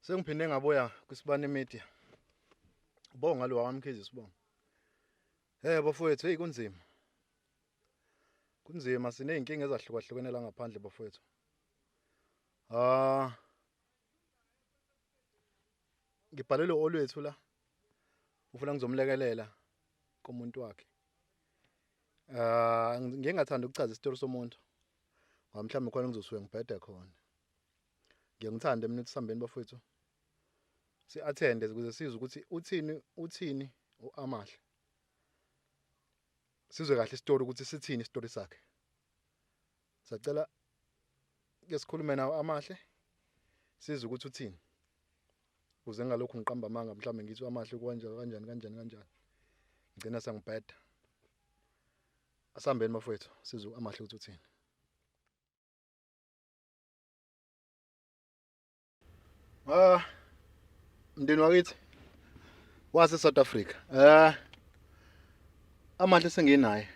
Sengiphinde ngabuya kwiSibani Media. Ubonga lo wamkhize sibonga. Eh bafowethu, hey kunzima. Kunzima, sinezinkinga ezahlukahlukene la ngaphandle bafowethu. Ah, ngibhalelwe olwethu la. Ufuna ngizomlekelela komuntu wakhe. Ah, ngike ngathanda ukuchaza isitori somuntu. Ngoba mhlawumbe khona ngizosuke ngibhede khona. Ngiye ngithande mina ukuthi sihambeni bafowethu. Si-attend ukuze sizwe ukuthi uthini uthini uAmahle. Sizwe kahle isitori ukuthi sithini isitori sakhe. Sacela ke sikhulume nawo Amahle sizwe ukuthi uthini. Kuze ngalokhu ngiqamba amanga mhlawumbe ngithi Amahle kanjani kanjani kanjani kanjani. Ngicina sengibheda. Asambeni bafowethu sizwe Amahle ukuthi uthini. Ah, mndeni wakithi wase South Africa. Eh, Amahle senginaye.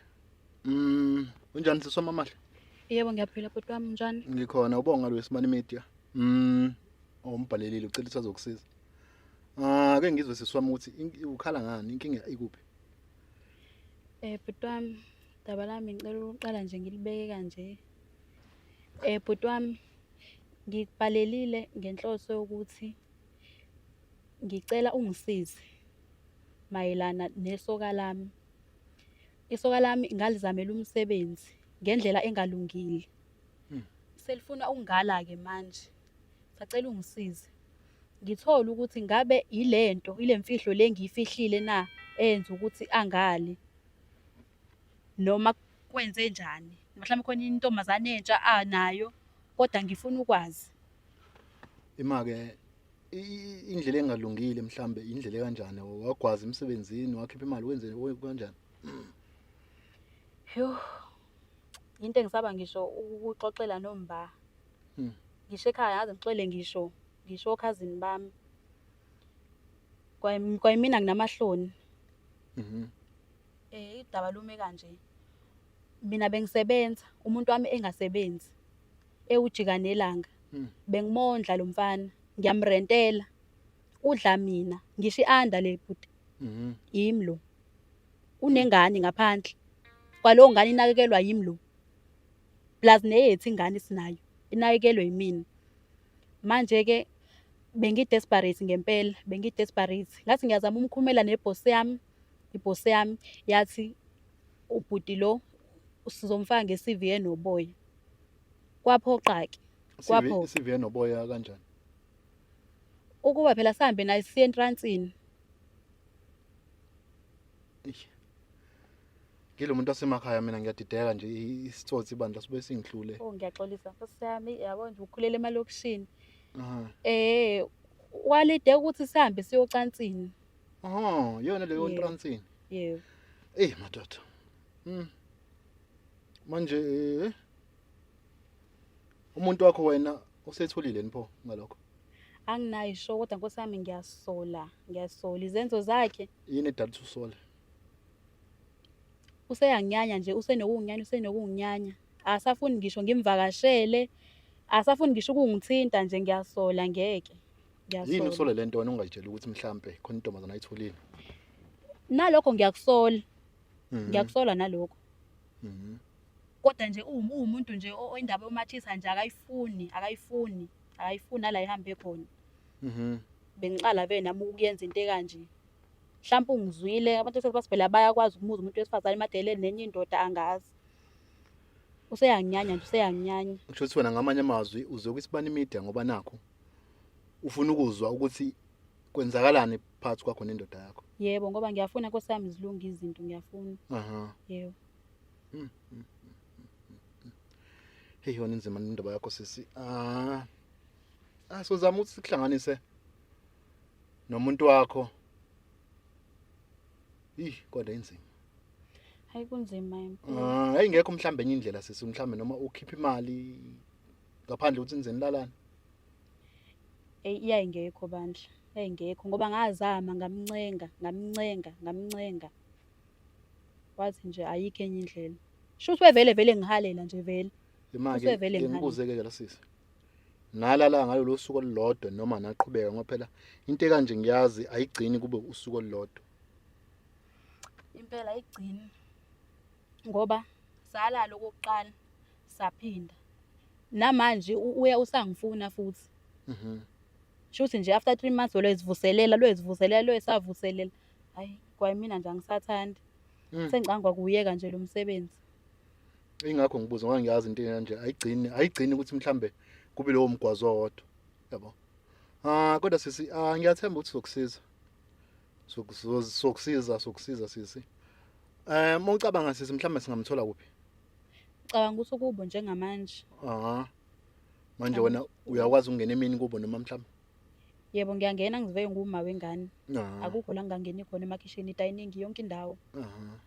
Unjani siswami Amahle? Yebo, ngiyaphila bhuti wami, unjani? Ngikhona, ubonga lo Simani Media. Umbhalelile ucela ukuthi azokusiza. Ah, ake ngizwe siswami ukuthi ukhala ngani, inkinga ikuphi? Eh bhuti wami, daba lami ngicela ukuqala nje ngilibeke kanje. Eh bhuti wami, ngikubhalelile ngenhloso yokuthi ngicela ungisize mayelana nesoka lami. Isoka lami ngalizamela umsebenzi ngendlela engalungile. Selifuna ukungala-ke manje. Sacela ungisize. Ngithole ukuthi ngabe ilento, ile mfihlo le engiyifihlile na eyenza ukuthi angali noma kwenzenjani. Mhlawumbe khona intombazane entsha anayo kodwa ngifuna ukwazi. Ima-ke indlela engalungile mhlambe indlela ekanjani? Wagwaza emsebenzini, wakhipha imali, wenze kanjani? Yho, into engisaba ngisho ukuxoxela nomba. Ngisho ekhaya ngaze ngixole ngisho ngisho okhazini bami. Kwayimina nginamahloni. Eh, idaba lume kanje. Mina bengisebenza, umuntu wami engasebenzi. Ewujika nelanga. Bengimondla lo mfana, ngiyamrentela. Udla mina, ngisho i-under le bhuti. Yimi lo. Unengane ngaphandle. Kwalowo ngane inakekelwa yimi lo. Plus neyethu ingane sinayo, inakekelwe yimina. Manje-ke bengi-desperate ngempela, bengi-desperate. Ngathi ngiyazama umkhumela nebhosi yami, ibhosi yami yathi ubhuti lo sizomfaka nge-CV enoboya. Kwaphoqa-ke, kwaphoqa. CV enoboya kanjani? Ukuba phela sihambe naye siye entransini. Eish. Ngilo muntu wasemakhaya mina, ngiyadideka nje, isitsotsi bandla sibe singihlule. Oh, ngiyaxolisa nkosi yami, yabo nje ukhulela emalokishini. Aha. Eh, walide ukuthi sihambe siyocansini. Aha, yona leyo Yebo. entransini. Yebo. Ey madoda. Manje umuntu wakho wena usethulile nipho ngalokho? Anginayo isho kodwa nkosi yami ngiyasola, ngiyasola izenzo zakhe. Yini edala ukuthi usole? Useyanginyanya nje, usenokunginyanya, usenokunginyanya. Asafuni ngisho ngimvakashele, asafuni ngisho ukungithinta nje, ngiyasola ngeke. Yini Ngiyasola. usole lento wena ungayitsheli ukuthi mhlambe khona intombazana ayitholile? Nalokho ngiyakusola. Ngiyakusola nalokho. Kodwa nje uwumuntu nje indaba yomathisa nje akayifuni, akayifuni, akayifuni nala ihambe khona. Bengiqala vele nami ukuyenza into ekanje. Mhlawumbe ungizwile, abantu sebathi phela bayakwazi ukumuza umuntu wesifazane emadeleni nenye indoda, angazi. Useyanginyanya nje, useyanginyanya. Kusho ukuthi wena ngamanye amazwi uze kwiSibani Media ngoba nakho ufuna ukuzwa ukuthi kwenzakalani phakathi kwakho nendoda yakho. Yebo, ngoba ngiyafuna nkosi yami zilunge izinto, ngiyafuna. Aha. Yebo. Hey, yona inzima indaba yakho sisi. Ah. Ah, sozama ukuthi sikuhlanganise nomuntu wakho. Ih, kodwa inzima. Hayi kunzima impela. Ah, ayingekho mhlambe enye indlela sisi, mhlambe noma ukhipha imali ngaphandle ukuthi nize nilalane. Ey, iyayingekho bandla. Iyayingekho ngoba ngazama ngamncenga, ngamncenga, ngamncenga. Wathi nje ayikho enye indlela. Shuthi wevele vele ngihalela nje vele. Imake Usevele ngihalela. ngibuze ke la sisi. Nalala ngalolo suku olulodwa noma naqhubeka ngoba phela into ekanje ngiyazi ayigcini kube usuku olulodwa. Impela ayigcini ngoba salala okokuqala saphinda. Namanje uya usangifuna futhi. Shuthi nje after 3 months lwezivuselela lwezivuselela lwesavuselela. Hayi kwayimina nje angisathandi. Sengicanga kwakuyeka nje lo msebenzi. Ingakho ngibuza ngoba ngiyazi into kanje ayigcini ukuthi mhlambe kube lowo mgwazo owodwa. Yabo. Ah kodwa sisi ngiyathemba ukuthi sokusiza. Sokusiza sisi. Mawucabanga sisi mhlambe singamthola kuphi? Ngicabanga ukuthi kubo njengamanje. Aha. Manje wena uyakwazi ukungena emini kubo noma mhlambe? Yebo ngiyangena ngiziveke nguma wengane. Akukho la ngingangeni khona emakhishini, dining yonke indawo. Aha.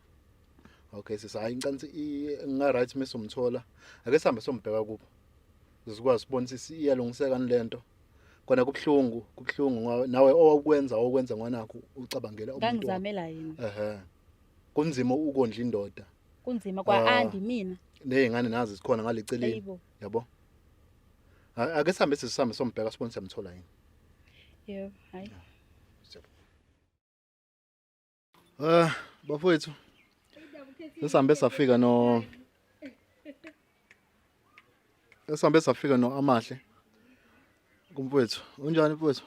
Okay sisi, hayi ngicansi nga right mesomthola. Ake sihambe sombheka kubo. Sizokwazi ukubona sisi iyalungiseka lento. Kona kubhlungu, kubhlungu nawe owakwenza ngwanakho ucabangela umuntu. Ngangizamela yena. Ehhe. Kunzima ukondla indoda. Kunzima kwa andi mina. Nezingane nazi zikhona ngaleceleni. Yabo. Ake sihambe sisihambe sombheka sibone siyamthola yini. Yebo, hayi. Bafowethu. Sihambe safika no Amahle. Kumfowethu, unjani mfowethu?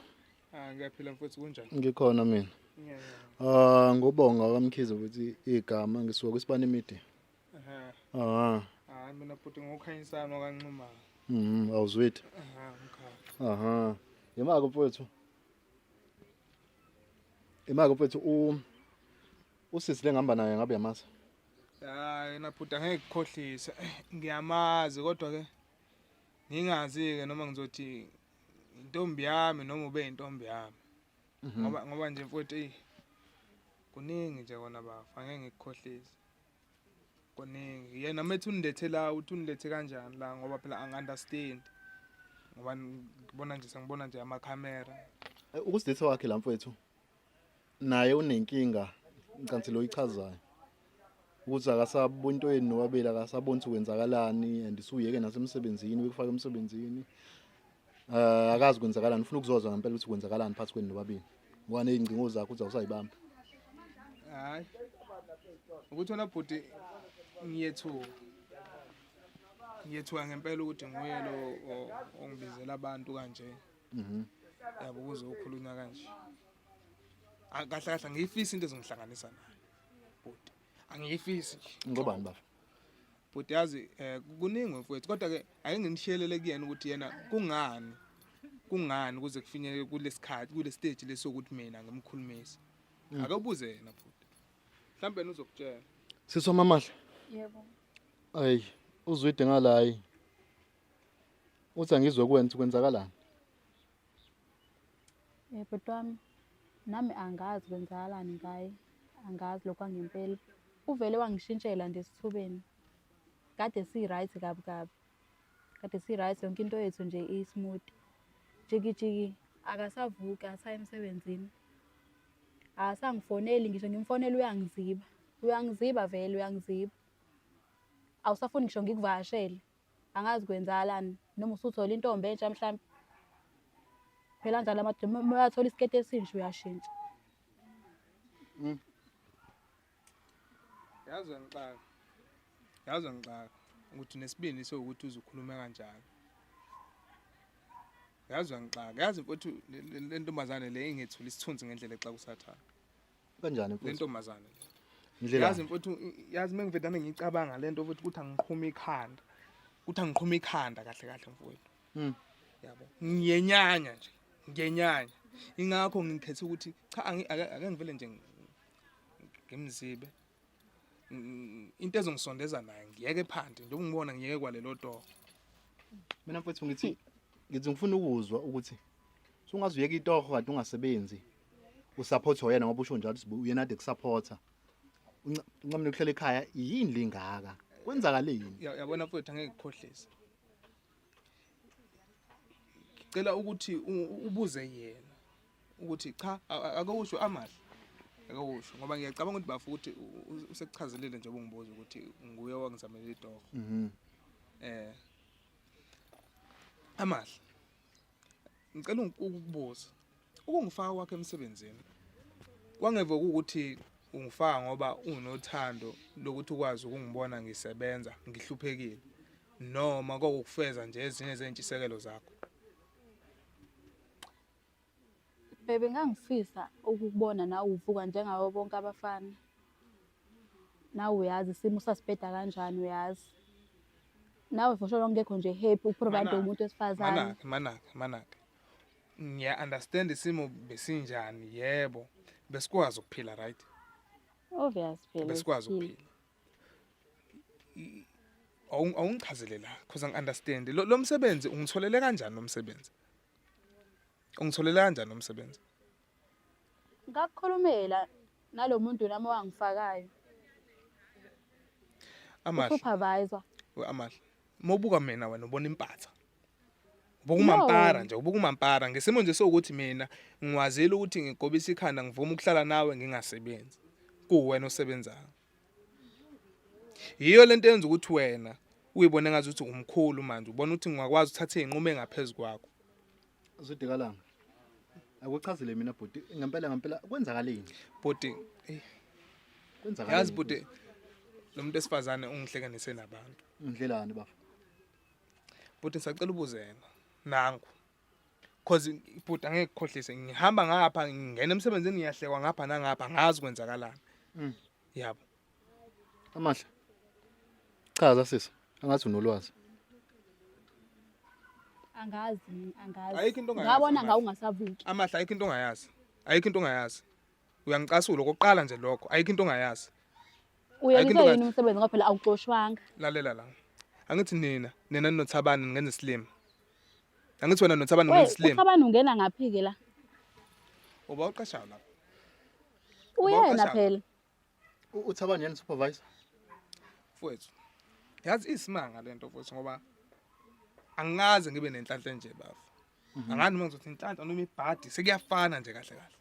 Ngiyaphila mfowethu, kunjani? Ngikhona mina. Ngobonga kaMkhize ukuthi igama ngisuka kwisibane media. Ehhe. Mina futhi ngokhanyisana kaNxuma. Awuzwithe. Mkhaya. Aha. Yemako mfowethu. Imako mfowethu usisi lengihamba naye ngabe yamazi. Hayi yena bhuti angeke ngikukhohlise. Ngiyamazi kodwa ke ngingazi ke noma ngizothi intombi yami noma ube intombi yami. Ngoba nje mfowethu ey kuningi nje kona bafa angeke ngikukhohlise. Kuningi. Yena methu unilethe la, uthi unilethe kanjani la ngoba phela angi-understand. Ngoba ngibona nje sengibona nje amakhamera. Ukusiletha wakhe la mfowethu naye unenkinga ngicansi lo ichazayo. Ukuthi akasaboni into yenu nobabili, akasaboni ukuthi kwenzakalani and usuyeke nasemsebenzini, uyekufaka emsebenzini. Akazi kwenzakalani, ufuna ukuzozwa ngempela ukuthi kwenzakalani phakathi kwenu nobabili. Ngoba nezingcingo zakho uthi awusayibamba. Hayi. Ukuthi wena bhuti ngiyethuka. Ngiyethuka ngempela ukuthi nguye lo ongibizela abantu kanje. Yabo kuze ukhulunywa kanje. Kahle kahle ngiyifisa into ezongihlanganisa naye. Bhuti. Angiyifisi nje. Ngobani baba? Bhuti yazi kuningi mfowethu kodwa ke ake nginishiyelele kuyena ukuthi yena kungani kuze kufinyelele kulesikhathi kule stage lesokuthi mina ngimkhulumisa. Ake ubuze yena bhuti. Mhlawumbe yena uzokutshela. Siswa Mamahle. Yebo. Ayi, uzwide ngalayi. Uthi angizwe kuwena kwenzakalani? Bhuti wami, nami angazi kwenzakalani ngaye. Angazi lokho ngempela. Uvele wangishintshela nje esithubeni. Kade si right kabi kabi. Kade si right yonke into yethu nje i smooth. Jiki jiki akasavuki asayi emsebenzini. Asangifoneli ngisho ngimfonela uyangiziba. Uyangiziba vele uyangiziba. Awusafuni ngisho ngikuvakashele. Angazi kwenzakalani noma usuthola intombi entsha mhlambe. Phela njalo amadoda uma uyathola isiketi esinje uyashintsha. Yazi ngixaka. Yazi ngixaka ukuthi nesibindi sokuthi uzokhuluma kanjalo. Yazi ngixaka. Yazi mfowethu le ntombazane le ingethula isithunzi ngendlela exa kusathana. Kanjani mfowethu? Le ntombazane le. Yazi mfowethu, yazi mengivedane ngicabanga lento futhi ukuthi angiqhuma ikhanda. Ukuthi angiqhuma ikhanda kahle kahle mfowethu. Yabo. Ngiyenyanya nje. Ngiyenyanya. Ingakho ngikhethe ukuthi cha ake ngivele nje ngimzibe. Into ezongisondeza naye ngiyeke phansi njengoba ngibona ngiyeke kwalelo toho. Mina mfowethu ngithi ngifuna ukuzwa ukuthi sungazuyeka itoho kade ungasebenzi. Usupport yena ngoba usho njalo ukuthi uyena ade kusupporta. Uncamile ukuhlela ekhaya yini lengaka? Kwenzakale yini? Yabona mfowethu angeke ngikukhohlise. Ngicela ukuthi ubuze yena ukuthi cha akusho Amahle. Akusho ngoba ngiyacabanga ukuthi bafu ukuthi usekuchazelile nje ubungibuza ukuthi nguye owangizamela itoho. Amahle. Ngicela ukukubuza. Ukungifaka kwakhe emsebenzini. Kwangeve ukuthi ungifaka ngoba unothando lokuthi ukwazi ukungibona ngisebenza ngihluphekile noma kokufeza nje ezinye zezintshisekelo zakho. Bebe ngangifisa ukukubona nawe uvuka njengabo bonke abafana. Nawe uyazi isimo sasibheda kanjani uyazi. Nawe for sure ngekho nje happy uprovide umuntu wesifazane. Manake, manake, manake. Ngiya understand isimo besinjani, yebo. Besikwazi ukuphila, right? Obvious phela. Besikwazi ukuphila. Awungichazele la because angi understand. Lo msebenzi ungitholele kanjani lo msebenzi? Ungitholele kanjani lo msebenzi? Ngakukhulumela nalo muntu nami owangifakayo. Amahle. Supervisor. We Amahle. Mawubuka mina wena ubona impatha. Ubuka umampara nje, ubuka umampara ngesimo nje sokuthi mina ngiwazile ukuthi ngigobisa ikhanda ngivuma ukuhlala nawe ngingasebenzi. Kuwena osebenzayo. Yiyo lento yenza ukuthi wena uyibone ngathi ukuthi umkhulu manje, ubona ukuthi ngingakwazi ukuthatha izinqumo engaphezulu kwakho. Zwidikalanga. Akuchazele mina bhuti, ngempela ngempela kwenzakaleni? Bhuti, Kwenzakaleni? Yazi bhuti, lo muntu esifazane ungihlekanise nabantu. Undlelani bafo? Bhuti ngisacela ubuze yena. Nangu. Cause bhuti angeke kukhohlise, ngihamba ngapha ngingena emsebenzini ngiyahlekwa ngapha nangapha ngazi kwenzakalani. Yabo. Amahle. Chaza sisi, angathi unolwazi. Angazi mina, angazi. Ayikho into ongayazi, Ngabona Amahle. ngawe ungasavuki. Amahle ayikho into ongayazi. Ayikho into ongayazi. Uyangicasula okokuqala nje lokho. Ayikho into ongayazi. Uyekiswe into yini umsebenzi ngoba phela awuxoshwanga. Lalela la. Angithi nina ninoThabani ningenza isilima. Angithi wena noThabani We, ningenza isilima. uThabani ungena ngaphi-ke la? Uba uqashayo lapha. Uyena uqashayo. phela. UThabani yena supervisor. Mfowethu. Yazi isimanga lento mfowethu ngoba angikaze ngibe nenhlanhla nje bafo. Angani noma ngizothi inhlanhla noma ibhadi sekuyafana nje kahle kahle.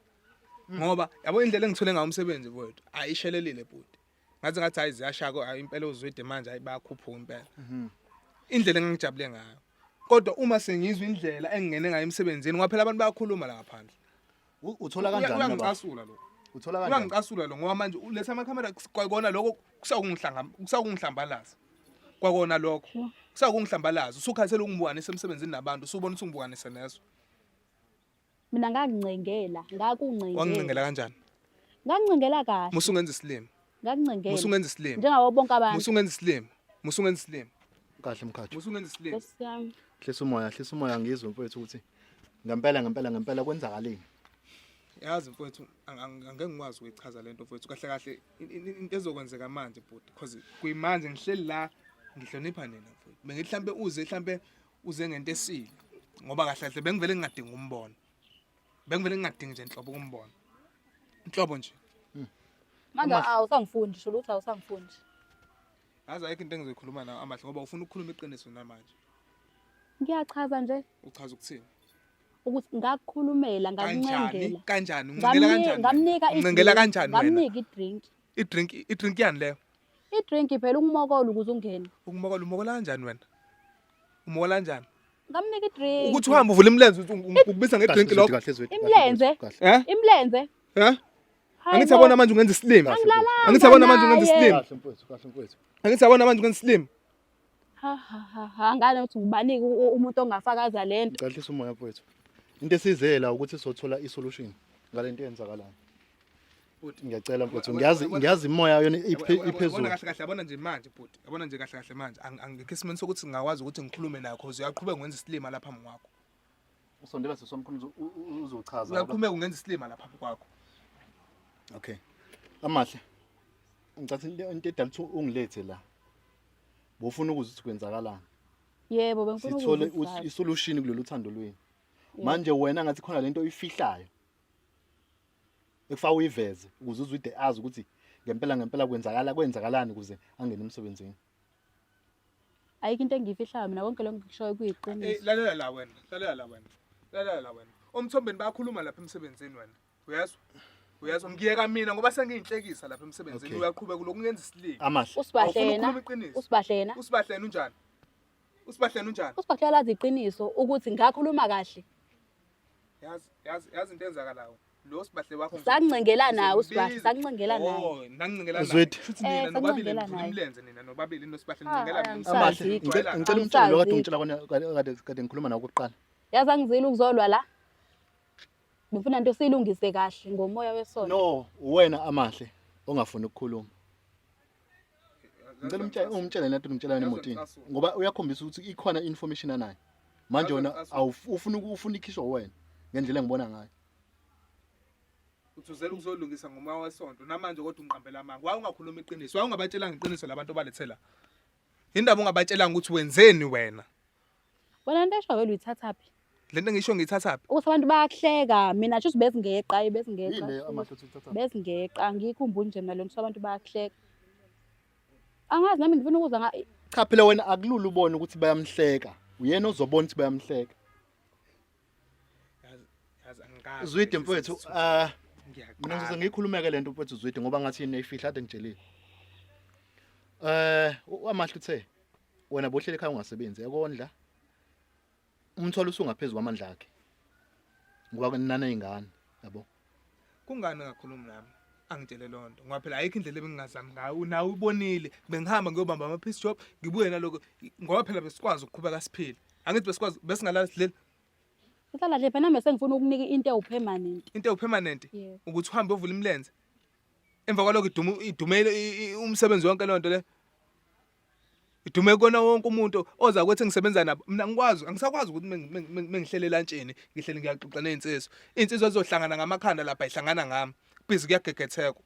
Ngoba yabo indlela engithole ngayo umsebenzi mfowethu ayishelelile bhuti. Ngathi ngathi hayi ziyashaka hayi impela uzwide manje hayi bayakhuphuka impela. Indlela engangijabule ngayo. Kodwa uma sengizwa indlela engingene ngayo emsebenzini ngoba phela abantu bayakhuluma la ngaphandle. Uthola kanjani baba? Uyangicasula lo. Uthola kanjani? Uyangicasula lo ngoba manje uletha amakhamera kwakona lokho kusakungihlanga kusakungihlambalaza. Kwakona lokho kusakungihlambalaza. Usukhathele ukungibukanisa emsebenzini nabantu, usubona ukuthi ungibukanise nezwe. Mina ngakuncengela, ngakuncengela. Wangincengela kanjani? Ngakuncengela kahle. Musungenza isilima. Ngakuncengela. Musungenza isilima. Njengabo bonke abantu. Musungenza isilima. Musungenza isilima. Kahle mkhathu. Musungenza isilima. Nkosi yami. Hlisa umoya, hlisa umoya ngizwe mfowethu ukuthi ngempela ngempela ngempela kwenzakaleni. Yazi mfowethu angeke ngikwazi ukuyichaza lento mfowethu kahle kahle into ezokwenzeka manje bhuti because kuyimanje ngihleli la ngihlonipha nina mfowethu. Bengithi mhlambe uze mhlambe uze ngento esile ngoba kahle kahle bengivele ngingadingi umbona. Bengivele ngingadingi nje inhlobo ukumbona. Inhlobo nje. Manje awusangifundi, sho ukuthi awusangifundi. Yazi ayikho into engizoyikhuluma nawe Amahle ngoba ufuna ukukhuluma iqiniso namanje. Ngiyachaza nje Uchaza ukuthini? ukuthi ngakukhulumela Kanjani? ngakuncengela. Kanjani? Uncengela kanjani? Ngamnika Uncengela kanjani wena? Ngamnika i-drink. I-drink i-drink yani leyo? I-drink phela ukumokola ukuze ungene. Ukumokola umokola kanjani wena? Umokola kanjani? Ngamnika i-drink. Ukuthi uhambe uvula imilenze uthi ukubisa nge-drink lokho. Kahle Zwide. Imilenze. Kahle. Eh? Imilenze. Eh? Hayi Angithi bo. yabona manje ungenza isilima. Angilalanga Angithi yabona manje ungenza naye. isilima. Kahle mfowethu, kahle mfowethu. Angithi yabona manje ungenza isilima. Ha ha ha ha ngane ukuthi ngibanike umuntu ongafakaza lento. Ngicela hlisa umoya mfowethu. Into esizela ukuthi sothola i-solution ngalento eyenzakalayo. Bhuti. Ngiyacela mfowethu, ngiyazi ngiyazi imoya yona iphezulu. Yabona kahle kahle yabona nje manje bhuti. Yabona nje kahle kahle manje angikho esimeni sokuthi ngingakwazi ukuthi ngikhulume naye cause uyaqhubeka ngenza isilima lapha phambi kwakho. Usondela sesomkhulu uzochaza. Uyaqhubeka ungenza isilima lapha phambi kwakho. Okay. Amahle. Ngicatha into edala ukuthi ungilethe la. Bofuna ukuzwa ukuthi kwenzakalani. Yebo bengifuna Sithole ukuzwa. isolution kulolu thando lwenu. Manje wena ngathi khona lento oyifihlayo. Ekufaka uyiveze ukuze uZwide azi ukuthi ngempela ngempela kwenzakala kwenzakalani ukuze angene emsebenzini. Ayikho into engiyifihlayo mina konke lokho ngikushoyo Eh kuyiqiniso. lalela la wena, lalela la wena. Lalela la wena. Omthombeni bayakhuluma lapha emsebenzini wena. Uyezwa? Uyezwa ngiyeka mina ngoba sengiyinhlekisa lapha emsebenzini Okay. uyaqhubeka lokhu ngenza isilima. Amahle. Usibahle Awufuni yena. ukukhuluma iqiniso. Usibahle yena. Usibahlena unjani? Usibahlena unjani? Usibahle lazi iqiniso ukuthi ngakhuluma kahle. Yazi yazi yazi into enzakalayo. Lo sibahle wakho Sakuncengela naye uSibahle, sakuncengela naye. Oh, nangincengela naye. Zwide. Shuthi nina Eh, nobabili sakuncengela nivula naye. imilenze nina nobabili noSibahle Ah, nincengela ah, mina. Amahle, Angisazi. ngicela umtshele lo kade Angisazi. ungitshela kona kade ngikhuluma nawe okokuqala. Yazi angizile ukuzolwa la. Ngifuna into siyilungise kahle ngomoya wesonto. No, uwena Amahle ongafuni ukukhuluma. Ngicela umtshele ungitshele lento ungitshela yona Yazi emotini ngicasula. ngoba uyakhombisa ukuthi ikhona information anayo. Manje Yazi wena ngicasula. ufuna ikhishwa wena ngendlela engibona ngayo. Uthi uzela ukuzolungisa ngomoya wesonto namanje kodwa ungiqambela amanga. Why ungakhuluma iqiniso? Why ungabatshelanga iqiniso labantu obalethela? Indaba ungabatshelanga ukuthi wenzeni wena? Wena into esho vele uyithathaphi? Lento engisho ngiyithathaphi? Ukuthi abantu bayakuhleka, mina shuthi bezingeqa, bezingeqa. Yini leyo Amahle uthi uthatha? Bezingeqa, angiyikhumbuli nje mina lento ukuthi abantu bayakuhleka. Angazi nami ngifuna ukuzwa nga Cha phela wena akulula ubone ukuthi bayamhleka. Uyena ozobona ukuthi bayamhleka. Yazi yazi angikazi. Zwide mfowethu, ah Ngiyaqala. mina ngizoze ngiyikhulumeke lento mfowethu Zwide ngoba ngathi yini nayifihla kade ngitshelile. Amahle uthe wena bohlele ekhaya ungasebenzi yakondla. Umthwalo usungaphezulu kwamandla akhe. Ngoba nana izingane, yabo. Kungani ungakhulumi nami? Angitshele loo nto ngoba phela ayikho indlela ebengingazami ngayo nawe ubonile bengihamba ngiyobamba ama-piece job ngibuye naloko ngoba phela besikwazi ukuqhubeka siphile angithi besikwazi besingalala sidlele Sihlala nje phela nami sengifuna ukunika into ewu-permanent. Into ewu-permanent Yebo. ukuthi uhambe uyovula imilenze emva kwalokho idume idumele umsebenzi wonke leyo nto le idume kona wonke umuntu oza kwethi ngisebenza nabo mina ngikwazi angisakwazi ukuthi mengihlele elantshini ngihlele ngiyaxoxa nezinsizwa iy'nsizwa zizohlangana ngamakhanda lapha ihlangana ngami busy kuyagegethekwa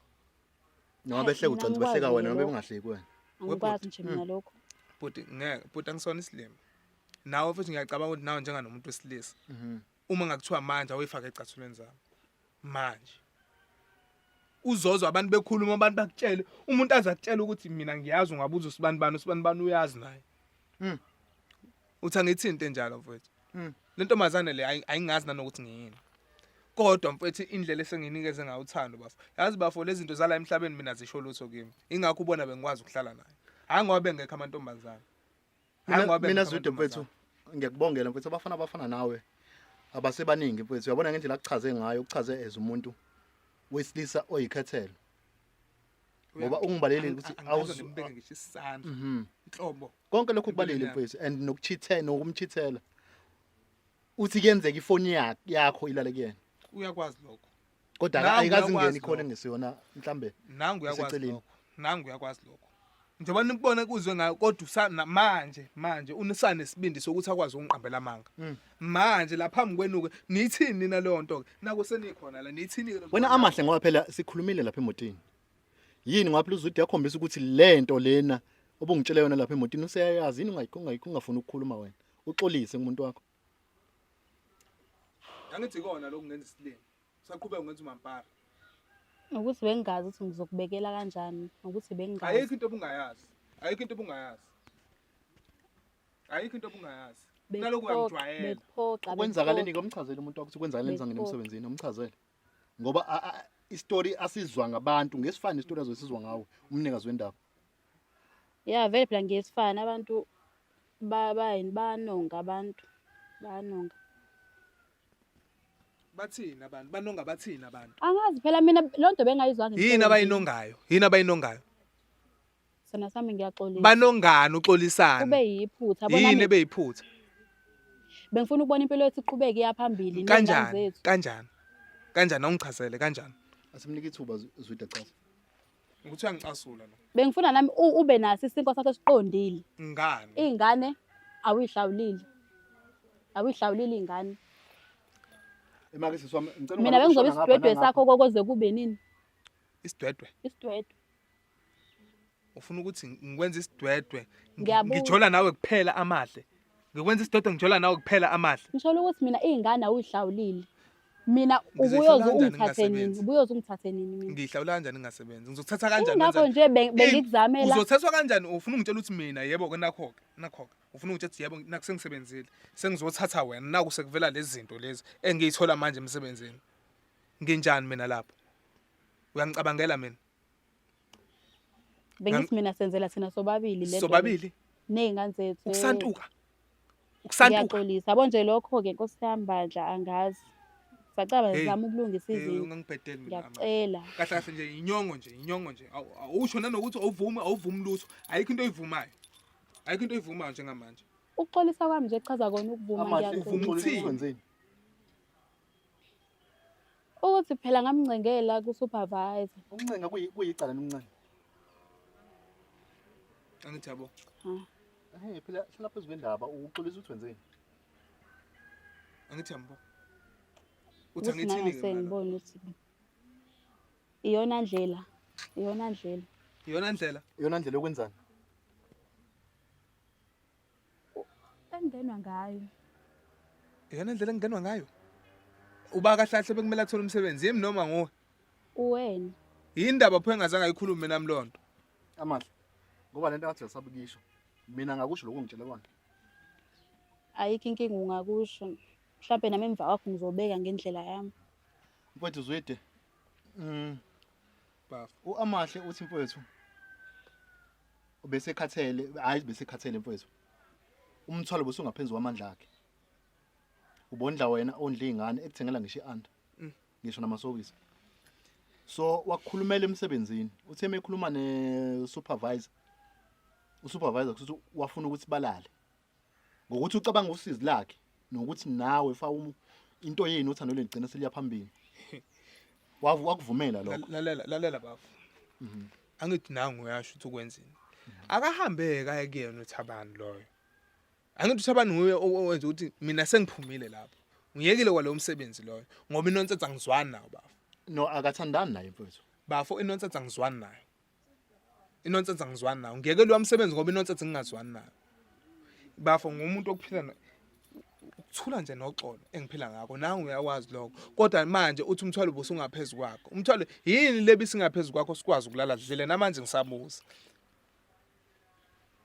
Noma behleka Mina ucansi behleka angikwazi wena noma lokho. bengahleki wena. Angikwazi nje mina lokho. Bhuti ngeke bhuti angisona isilima nawe futhi ngiyacabanga ukuthi nawe njenganomuntu wesilisa uma ngakuthiwa manje awuyifake ecathulweni zami manje uzozwa abantu bekhuluma abantu bakutshele umuntu aze akutshele ukuthi mina ngiyazi ungabuza usibani bani usibani bani uyazi naye uthi angithi into enjalo mfowethu le ntombazane le ayingazi nanokuthi ngiyini kodwa mfowethu indlela esenginikeze ngayo uthando bafo yazi bafo lezi zinto zala emhlabeni mina zisho lutho kimi ingakho ubona bengikwazi ukuhlala naye hayi ngoba bengekho amantombazane. Hayi ngoba Mina bengekho Zwide mfethu amantombazane. ngiyakubongela mfethu abafana abafana nawe abasebaningi mfethu uyabona ngendlela akuchaze ngayo uchaze as umuntu wesilisa oyikhethelo ngoba ungibalelile ukuthi Angikaze ngimbeke ngisho isandla inhlobo konke lokhu kubalele Empilweni yami. mfethu and nokuchithe nokumchithela uthi kuyenzeka ifoni yakho ilale kuyena uyakwazi lokho kodwa Nangu ayikazi uyakwazi ingeni ikhona lokho. engesiyona mhlambe nangu uyakwazi Iseceleni. lokho nangu uyakwazi lokho njengoba nikubona kuzwe ngayo kodwa usana manje manje unisanesibindi sokuthi akwazi ukungiqambela amanga manje la phambi kwenu-ke niyithini nina leyo nto-ke naku senikhona la niyithini-ke wena Amahle ngoba phela sikhulumile lapha emotini yini ngoba phela uZwide yakhombisa ukuthi lento lena obungitshele yona lapha emotini useyayazi yini ungafuni ukukhuluma wena uxolise kumuntu wakho angithi ikona lokhu ngenza isilima usaqhubeka ungenza umampara Ukuthi bengingazi ukuthi ngizokubekela kanjani, ukuthi bengingazi. Ayikho into obungayazi. Ayikho into obungayazi. Ayikho into obungayazi. Nalokhu Bekuphoxa, uyangijwayela. bekuphoxa, Kwenzakaleni ke umchazele umuntu wakho ukuthi kwenzakaleni sangena Bekuphoxa. emsebenzini umchazele. Ngoba isitori asizwa ngabantu ngesifane isitori azosizwa ngawe umnikazi wendaba. Ya vele phela ngiyesifana abantu bayini banonga abantu banonga. Bathini abantu? Banonga bathini abantu? Angazi phela mina loo nto bengayizwanga Yini emsebenzini. abayinongayo? Yini abayinongayo? Sona sami ngiyaxolisa. Banongani uxolisani? Kube yiphutha bona Yini mina ebeyiphutha? bengifuna ukubona impilo yethu iqhubeke iya phambili ney'ngane Kanjani? zethu. Kanjani? Kanjani awungichazele kanjani? Asimnike ithuba Zwide chaza. Ukuthi uyangicasula lo. Bengifuna nami ube naso isinkwa sakho esiqondile. Ngani? Iy'ngane awuy'hlawulile. Awuy'hlawulile iy'ngane. Emake sisi wami ngicela Mina ungalokhu bengizobe ushona ngapha isidwedwe nangapha. sakho kokoze kube nini? Isidwedwe. Isidwedwe. Ufuna ukuthi ngikwenze isidwedwe. Ngiyabuza. Ngijola nawe kuphela Amahle. Ngikwenza isidwedwe ngijola nawe kuphela Amahle. Ngisholo ukuthi mina iy'ngane awuy'hlawulile. Mina Ngizoyihlawula ubuyoze kanjani ungithathe nini? ngingasebenzi? Ubuyoze ungithathe nini mina? Ngiyihlawula kanjani ngingasebenzi? Ngizokuthatha kanjani Ingakho wenzani? nje bengikuzamela Uzothathwa kanjani? Ufuna ungitshela ukuthi mina yebo ke nakho ke nakho ke. Ufuna ungitshela ukuthi yebo nakho sengisebenzile. Sengizothatha wena naku sekuvela lezi zinto lezi engiyithola manje emsebenzini. Nginjani mina lapho? Uyangicabangela mina? Bengithi mina senzela thina sobabili lento le. Sobabili Ney'ngane zethu. Ukusantuka. Ukusantuka. Ngiyaxolisa. Yabo nje lokho-ke Nkosi yami bandla angazi. Sacaba Hey, zizama ukulungisa Hey, izinto. ungangibhedeli mina Amahle. Ngiyacela. Kahle kahle nje inyongo nje, inyongo nje. Awusho nanokuthi awuvumi, awuvumi lutho. Ayikho into oyivumayo. Ayikho into oyivumayo njengamanje. Ukuxolisa kwami nje kuchaza kona ukuvuma Amahle ngiyaxolisa. uvuma uxolisa ukuthini? wenzeni? Ukuthi phela ngamncengela ku-supervisor. Ukuncenga kuyicala nomncane. Angithi yabo. Hey phela hlala phezu kwendaba uxolisa ukuthi wenzeni? Angithi yambo. Uthi Ukuthi angithini ke nangase mina lo? ngibone ukuthi iyona ndlela, iyona ndlela. Iyona ndlela. Iyona ndlela yokwenzani? Engingenwa ngayo. Iyona ndlela engingenwa ngayo. Uba kahle kahle bekumele athole umsebenzi yimi noma nguwe. Uwena. Yindaba pho engazange ayikhulume nami lonto. Amahle. Ngoba lento ngathi uyasabukisho. Mina ngakusho lokho ngitshela kona. Ayikho inkinga ungakusho. Mhlampe nami emva kwakho ngizobeka ngendlela yami. Mfowethu Zwide. Bafo. uAmahle uthi mfowethu ubesekhathele, hayi besekhathele mfowethu. Umthwalo bosungaphezu kwamandla akhe. Ubondla wena ondla izingane ekuthengela ngisho ianda. Ngisho namasokisi. So wakukhulumela emsebenzini. Uthe mekhuluma ne supervisor. Usupervisor kusuthi wafuna ukuthi balale. Ngokuthi ucabanga usizi lakhe nokuthi nawe fa into yenu uthando lwenu seliya phambili. Wavu wakuvumela lokho. Lalela lalela bafo. Angithi nangu uyasho ukuthi ukwenzini. Akahambe ke aye kuyena uThabani loyo. Angithi uThabani nguye owenza ukuthi mina sengiphumile lapho. Ngiyekile kwalo msebenzi loyo ngoba inonsense angizwani nayo bafo. No akathandani naye mfowethu. Bafo inonsense angizwani nayo. Inonsense angizwani nayo. Ngiyeke lo msebenzi ngoba inonsense ngingazwani nayo. Bafo ngumuntu okuphila ukuthula nje noxolo engiphila ngakho nangu uyakwazi lokho kodwa manje uthi umthwalo ubusungaphezu kwakho umthwalo yini lebi singaphezulu kwakho sikwazi ukulala dlile namanje ngisabuza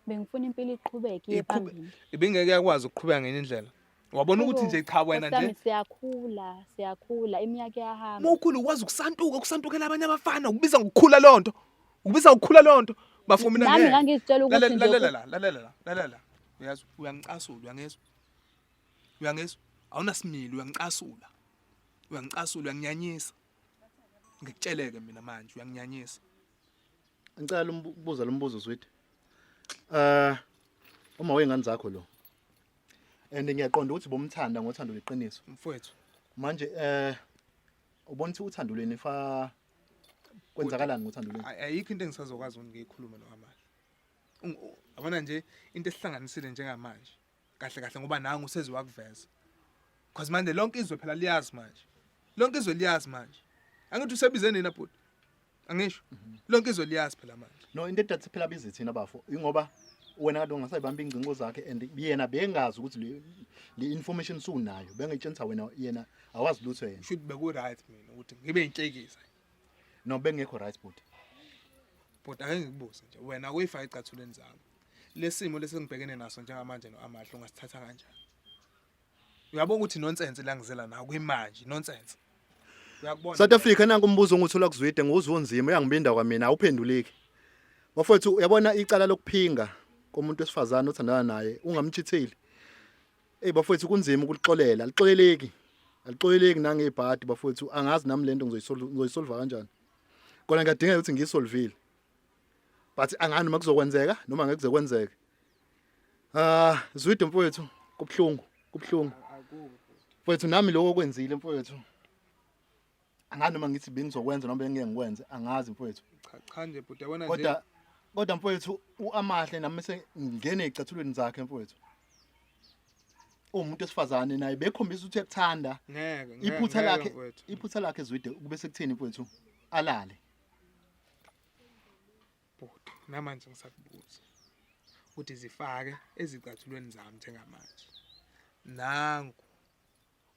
Bengifuna impilo iqhubeke iye phambili. Ibingeke yakwazi ukuqhubeka ngenye indlela. Wabona ukuthi nje cha wena nje. Siyakhula, siyakhula, iminyaka iyahamba. Mawukhula ukwazi ukusantuka, ukusantukela abanye abafana, ukubiza ngokukhula lonto. Ukubiza ngokukhula lonto. Bafo mina ngeke. Nami ngangizitshela ukuthi nje. Lalela la, lalela la, lalela la. Uyazi uyangicasula, uyangezwa. Uyangezwa? Awunasimilo, uyangicasula. Uyangicasula, uyanginyanyisa. Ngikutsheleke mina manje, uyanginyanyisa. Ngicela umbuza lo mbuzo Zwide. Uma wengane zakho lo. And ngiyaqonda ukuthi bomthanda ngothando leqiniso. Mfowethu. Manje ubona ukuthi uthando lweni fa kwenzakalani ngothando lweni? Ayikho into engisazokwazi ukuthi ngiyikhulume noAmahle. Yabona nje into esihlanganisile njengamanje. Kahle kahle ngoba nangu useze wakuveza. Because manje lonke izwe phela liyazi manje. Lonke izwe liyazi manje. Angithi usebize nina bhuti. Angisho. Lonke izwe liyazi phela manje. No into edathi phela bize thina bafo ingoba wena kade ungasayibamba ingcingo zakhe and yena bengazi ukuthi le information sunayo bengayitshengisa wena yena awazi lutho yena. Should beku right mina ukuthi ngibe inhlekisa. No bengekho right bhuti. Bhuti ake ngikubuze nje wena kuyifaka ecathulweni zami. Lesimo lesengibhekene naso njengamanje noAmahle ungasithatha kanjani? Uyabona ukuthi nonsense la ngizela nawo kwimanje nonsense. Uyakubona? South Africa nanku umbuzo onguthola kuzwide nguzwa unzima uyangibinda kwamina awuphenduleki. Bafowethu uyabona icala lokuphinga komuntu wesifazane othandana naye ungamchitheli. Ey bafowethu kunzima ukulixolela, alixoleleki. Alixoleleki nangebhadi bafowethu angazi nami lento ngizoyisolve kanjani. Kona ngiyadingeka ukuthi ngiyisolvile. But angani noma kuzokwenzeka noma ngeke kuze kwenzeke. Ah, Zwide mfowethu, kubhlungu, kubhlungu. Mfowethu nami lokho okwenzile mfowethu. Angani noma ngithi bengizokwenza noma bengeke ngikwenze, angazi mfowethu. Cha cha nje bhuti yabona nje. Kodwa mfowethu uAmahle nami sengingene ezicathulweni zakhe mfowethu. Umuntu wesifazane naye bekhombisa ukuthi uyakuthanda. Ngeke iphutha lakhe iphutha lakhe Zwide kube sekutheni mfowethu alale. Bhuti namanje ngisakubuza ukuthi zifake ezicathulweni zami njengamanje. Nangu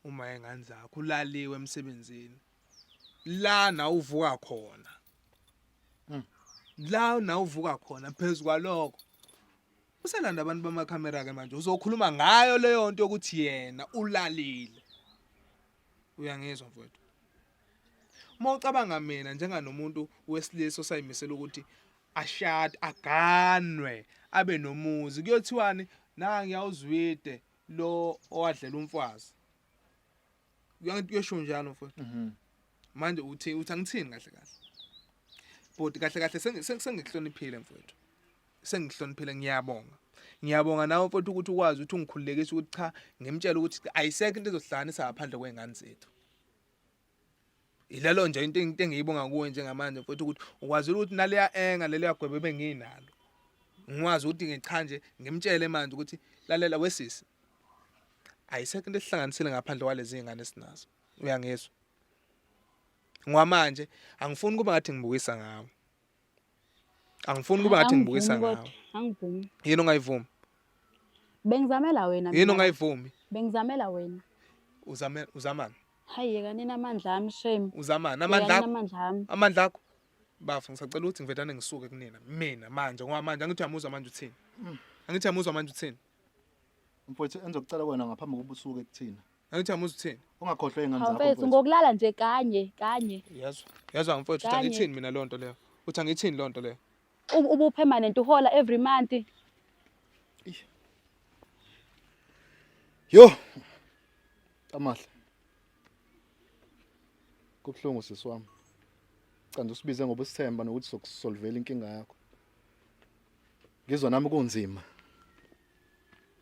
uma engane zakho ulaliwe emsebenzini. La na uvuka khona. La na uvuka khona phezulu kwalokho. Uselanda abantu bamakhamera ke manje uzokhuluma ngayo leyo nto yokuthi yena ulalile. Uyangizwa mfowethu? Uma ucabanga mina njenganomuntu wesilisa osayimisela ukuthi ashade aganwe abe nomuzi kuyothiwani nangiya uZwide lo owadlela umfazi. Kuyosho njalo mfowethu. Manje uthi angithini kahle kahle? Bhuti kahle kahle sengikuhloniphile mfowethu. Sengihloniphile, ngiyabonga. Ngiyabonga nawe mfowethu ukuthi ukwazi ukuthi ungikhululekise ukuthi cha, ngimtshele ukuthi ayisekho into ezohlanganisa ngaphandle kwezingane zethu. Ilelo nje into engiyibonga kuwe njengamanje mfowethu, ukuthi ukwazile ukuthi naleya enga leliya gwebe benginalo. Ngikwazi ukuthi ngicha nje ngimtshele manje ukuthi lalela wesisi, ayisekho into esihlanganisile ngaphandle kwalezi zingane esinazo. Uyangizwa? Ngoba manje angifuni kuba ngathi ngibukisa ngawe. Angifuni kuba ngathi ngibukisa Angivumi ngawe. kodwa, angivumi. Yini ongayivumi? Bengizamela wena Yini mina. ongayivumi? Bengizamela wena. Uzame, uzamani? Hayi, yeka nina amandla ami, shame. Uzamani? Yeka Amandla nina akho? amandla ami. Amandla akho? Bafo, ngisacela ukuthi ngivedane ngisuke kunina mina manje, ngoba manje angithi uyamuzwa manje uthini? Angithi uyamuzwa manje uthini? Mfowethu, engizokucela kuwena ngaphambi kokuba usuke kuthina. Angithi uyamuzwa uthini? Ungakhohlwa iy'ngane Hawu zakho mfethu, mfowethu. ngokulala nje kanye kanye. Yezwa. Yezwa mfowethu, uthi Kanye. angithini mina leyo nto leyo? Uthi angithini leyo nto leyo? Ubu permanent uhola every month. Yo. Amahle. Kubuhlungu sisi wami. Canda usibize ngoba usithemba nokuthi sokusolvela inkinga yakho. Ngizwa nami kunzima.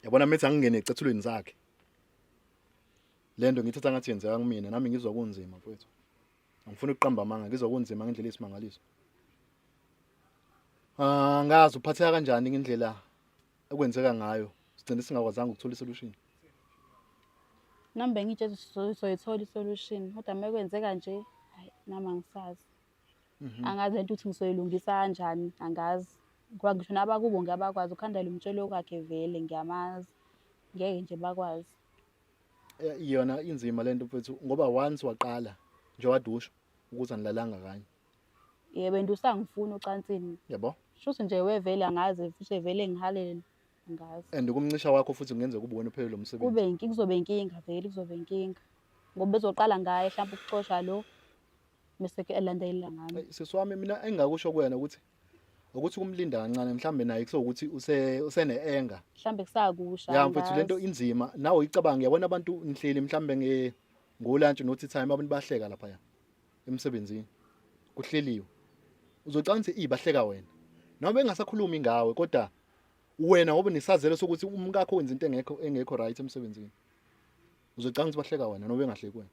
Yabona mithi angingene ecathulweni zakhe. Lento ngithatha ngathi yenzeka kumina, nami ngizwa kunzima mfowethu. Angifuni ukuqamba amanga, ngizwa kunzima ngendlela eyisimangaliso. Ah, ngazi uphatheka kanjani ngendlela ekwenzeka ngayo. Sigcine singakwazanga ukuthola isolution. Nami bengitshela ukuthi soyithola isolution, kodwa uma kwenzeka nje, hayi nami angisazi. Angazi lento ukuthi ngizoyilungisa kanjani, angazi. Ngoba ngisho nabakubo ngiyabakwazi, ukhandela umtshelo kwakhe vele ngiyamazi. Ngeke nje bakwazi. Yona inzima lento mfethu, ngoba once waqala nje wadusha ukuthi anilalanga kanye. Yebo, and usangifuna ocansini. Yabo? Shuthi nje wevele angazi futhi vele ngihalele, angazi. And ukumncisha wakho futhi kungenzeka ube wena uphelele umsebenzi. Kube inkinga, kuzobe inkinga vele, kuzobe inkinga. Ngoba bezoqala ngaye mhlawumbe ukuxosha lo bese ke elandelela ngami. Eyi, sisi wami, mina engingakusho kuwena ukuthi kumlinda kancane, mhlambe naye kusewukuthi usene-anger. Mhlambe kusakusha. Ya mfethu, lento angazi. inzima, nawe uyicabange, yabona abantu nihleli mhlambe ngo-lunch no-tea time, abantu bahleka laphaya emsebenzini. Kuhleliwe. Uzocabanga ukuthi bahleka wena. Noma bengasakhulumi ngawe, kodwa wena ngoba unesazelo sokuthi umkakho wenza into engekho right emsebenzini. Uzocabanga ukuthi bahleka wena noma bengahleki wena.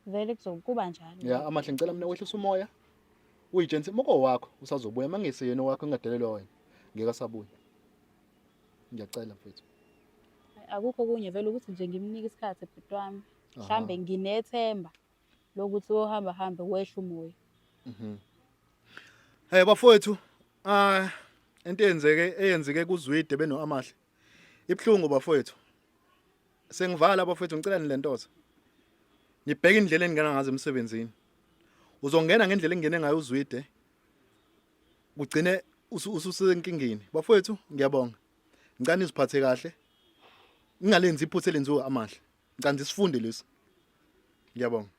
Vele kuzokuba njalo. Ya Amahle, ngicela mina wehlisa umoya. Uyitshenise moko wakho usazobuya, mangise yena wakho engadelelwa wena. Ngeke asabuya. Ngiyacela mfethu. Akukho okunye vele ukuthi nje ngimnike isikhathi bhuti wami. Mhlambe nginethemba lokuthi uhamba hambe wehle umoya. Hey bafowethu, into eyenzeke kuZwide beno Amahle. Ibhlungu bafowethu. Sengivala bafowethu, ngicela nilentoza. Nibheke indlela eningena ngazo emsebenzini. Uzongena ngendlela engene ngayo uZwide. Ugcine ususenkingeni. Bafowethu, ngiyabonga. Ngicela niziphathe kahle. Ningalenzi iphutha elenziwe Amahle. Ngicela sifunde lesi. Ngiyabonga.